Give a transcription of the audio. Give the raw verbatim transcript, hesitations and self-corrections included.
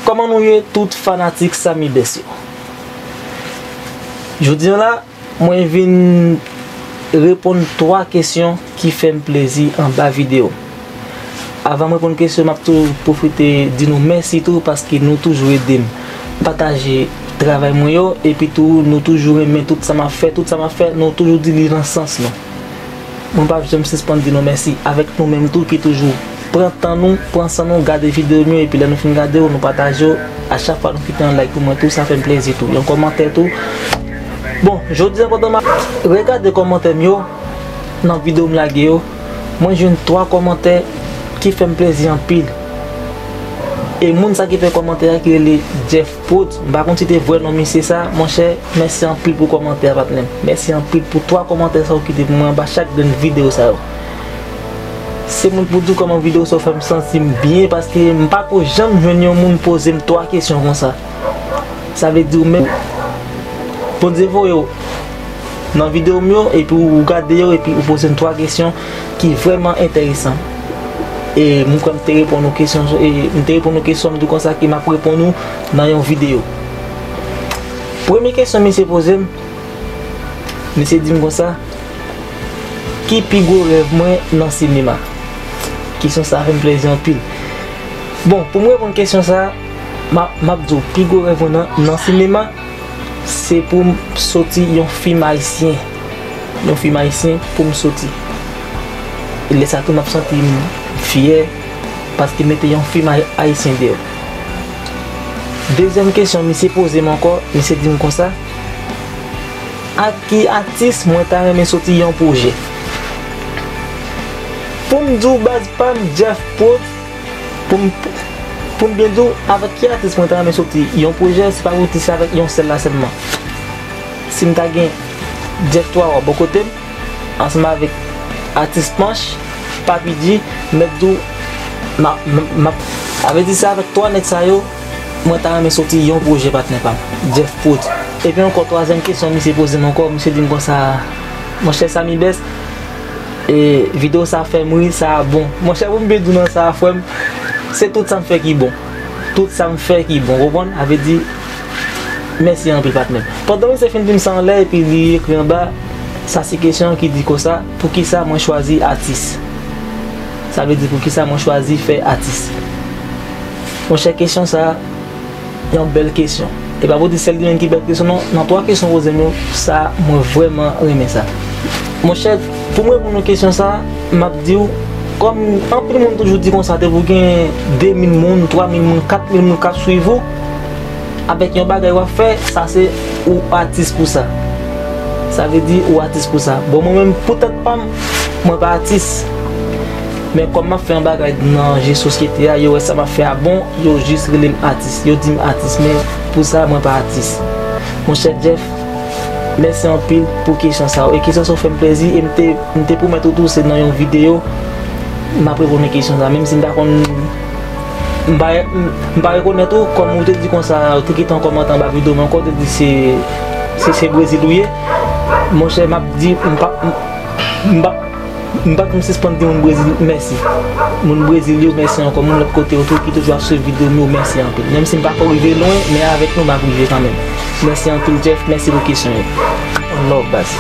Kòman nou ye tout fanatik Samy Best yo? Jodi a la, mwen vin reponn twa kesyon ki fè m plezi anba videyo. Avan m reponn kesyon, m ap tou pwofite di nou mèsi tou paske nou toujou ede m pataje travay mwen yo, epi tou nou toujou renmen tout sa m ap fè, tout sa m ap fè, nou toujou di li nan sans nou. Mwen p ap janm sispann di nou mèsi avèk nou menm tou ki toujou pran tan nou, pran san nou, gade videyo m yo, epi lè nou fin gade yo, nou pataje yo. A chak fwa nou kite yon like pou mwen tou, sa fè m plezi tou. Yon kòmantè tou. Bon, jodi a pandan m ap regade kòmantè m yo nan videyo m lage yo, mwen jwenn twa kòmantè ki fè m plezi anpil. E moun sa ki fè kòmantè a ki rele Jeff Prod, m pa konn si te vrè non misye sa, monchè, mèsi anpil pou kòmantè a, patnè m. Mèsi anpil pou twa kòmantè sa ou kite pou mwen anba chak grenn videyo sa yo. Se moun pou di w kòman videyo sa yo fè m santi m byen, paske m pa ko janm jwenn yon moun poze m twa kesyon konsa. Sa vle di w menm Bondye voye w nan videyo m yo, epi w gade yo, epi w poze m twa kesyon ki vrèman enteresan. E m kwè m te reponn ou kesyon, e m te reponn ou kesyon, m di w konsa ke m ap reponn ou nan yon videyo. Premye kesyon misye poze m, misye di m konsa, ki pi gwo rèv mwen nan sinema? Kesyon sa a fè m plezi anpil. Bon, pou m reponn kesyon sa a, m ap, m ap di w, pi gwo rèv mwen nan, nan sinema, se pou m soti yon fim ayisyen. Yon fim ayisyen pou m soti. E lè sa tou, m ap santi m fyè paske m mete yon fim ay-, ayisyen deyò. Dezyèm kesyon, misye poze m ankò, misye di m konsa, ak ki atis mwen ta renmen soti yon pwojè? Pou m di w baz pa m, Jeff Prod, pou m, pou m byen di w, avèk ki atis mwen ta renmen soti yon pwojè, se pa pou di se avèk yon sèl la sèlman. Si m ta gen Jeff Twa Wa bò kote m, ansanm avèk atis Panch, Papi G, m ap di w, m ap, m ap, m ap, sa vle di se avèk twa nèg sa yo, mwen ta renmen soti yon pwojè patnè pa m, Jeff Prod. Epi ankò, twazyèm kesyon misye poze m ankò, misye di m konsa, monchè Samy Best, e, videyo sa fè m ri, sa bon. Monchè, pou m byen di w nan sa, frè m, se tout sa m fè ki bon. Tout sa m fè ki bon, konprann? Sa vle di, mèsi anpil, patnè. Pandan misye fin di m sa anlè, epi li ekri anba, sa se kesyon ki di konsa, poukisa mwen chwazi atis? Sa vle di, poukisa mwen chwazi fè atis? Monchè, kesyon sa, yon bèl kesyon. E pa pou di sèl li menm ki bèl kesyon, non. Nan twa kesyon poze m yo, sa, mwen vrèman renmen sa. Monchè, pou m reponn ou kesyon sa, m ap di w, kòm anpil moun toujou di konsa, depi w gen de mil moun, twa mil moun, kat mil moun k ap swiv ou, avèk yon bagay w ap fè, sa se ou atis pou sa. Sa vle di ou atis pou sa. Bon, mwen menm, pou tèt pa m, mwen pa atis. Men kòm m ap fè yon bagay nan je sosyete a, yo wè sa m ap fè a bon, yo jis rele m atis. Yo di m atis, men pou sa, mwen pa atis. Monchè Jeff, mèsi anpil pou kesyon sa yo. E kesyon sa yo fè m plezi, e m te, m te pwomèt ou tou, se nan yon videyo, m ap reponn kesyon sa. Menm si m pa konn, m pa, m pa rekonèt ou, kòm ou te di konsa, ou te kite yon kòmantè anba videyo m ankò, ou te di se, se, se Brezil ou ye. Monchè, m ap di, m pa, m, m pa, m pa konn sispann di moun Brezil mèsi. Moun Brezil yo, mèsi ankò. Moun lòt kote yo tou ki toujou ap swiv videyo m yo, mèsi anpil. Menm si m pa ko rive lwen, men avèk nou, m ap rive kanmenm. Mèsi anpil, Jeff. Mèsi pou kesyon yo. One love, baz.